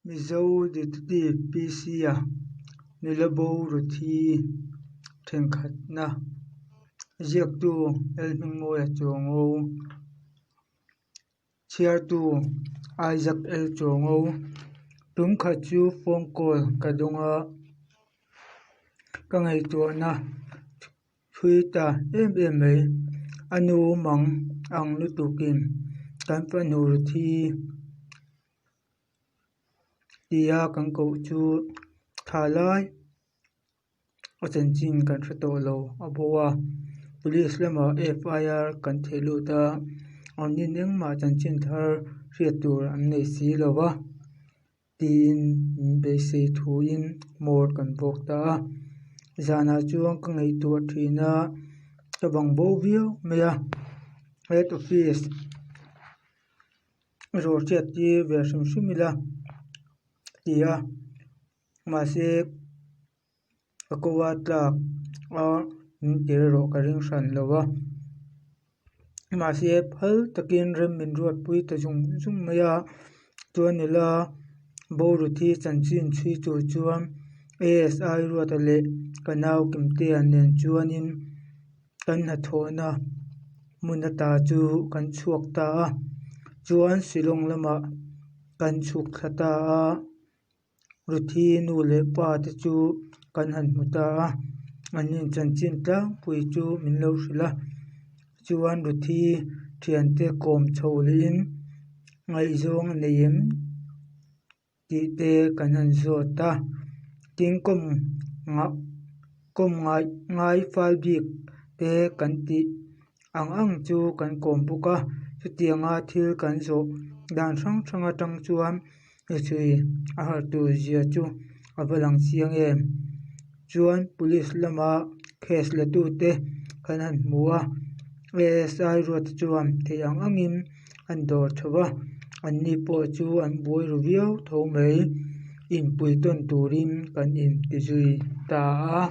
Mizo Detective PC-a nula bo Ruthi thenkhatna ziaktu Lalhmingmawia Chuango, chhiartu Isaac L Chuango, tumkhat chu phone call ka dawng a, ka ngaihtuahna thui ta em em mai. A nu mang ang lutukin kan fanu Ruthi. Tia kan koh chu thla lai a chanchin kan hre tawh lo a bo a, police lamah FIR kan theh lut a, an nin engmah chanchin thar hriat tur an nei si lo va tiin min beisei thuin hmawr kan vuak ta a. Zanah chuan ka ngaihtuah thin a, ka bang bo viau mai a, head office. Erawh hriat tir ve hrim hrim ila ti a mahse ka ko a tlak a min tir erawh ka ring hran lo a mahse phal takin rem min ruatpui ta zung zung mai a chuan nula Boruthi chanchin chhui tur chuan A_S_I Ruata leh ka nau Kimtea nen chuanin. Kan hnathawhna hmun ata chu kan chhuak ta a, chuan Shillong lamah kan chhuk thla ta a, Ruthi nu leh pa te chu kan han hmu ta a, an inchanchin tlangpui chu min lo hrilh a, chuan Ruthi thiante kawm chho lehin ngaihzawng a nei em? Tih te kan han zawt a, tin kawm ngah kawm ngai ngai fal bik te kan tih ang ang chu kan kawm bawk a, chutianga thil kan zawh dan hrang hrang atang chuan hnuchhui a harh tur zia chu a va lang chiang em. Chuan police lama case la tute kan han hmu a, A_S_I ruat te chuan theih ang angin an dawr chho va, anni pawh chu an buai ru viau tho mai, inpui tawn turin kan inti zui ta a.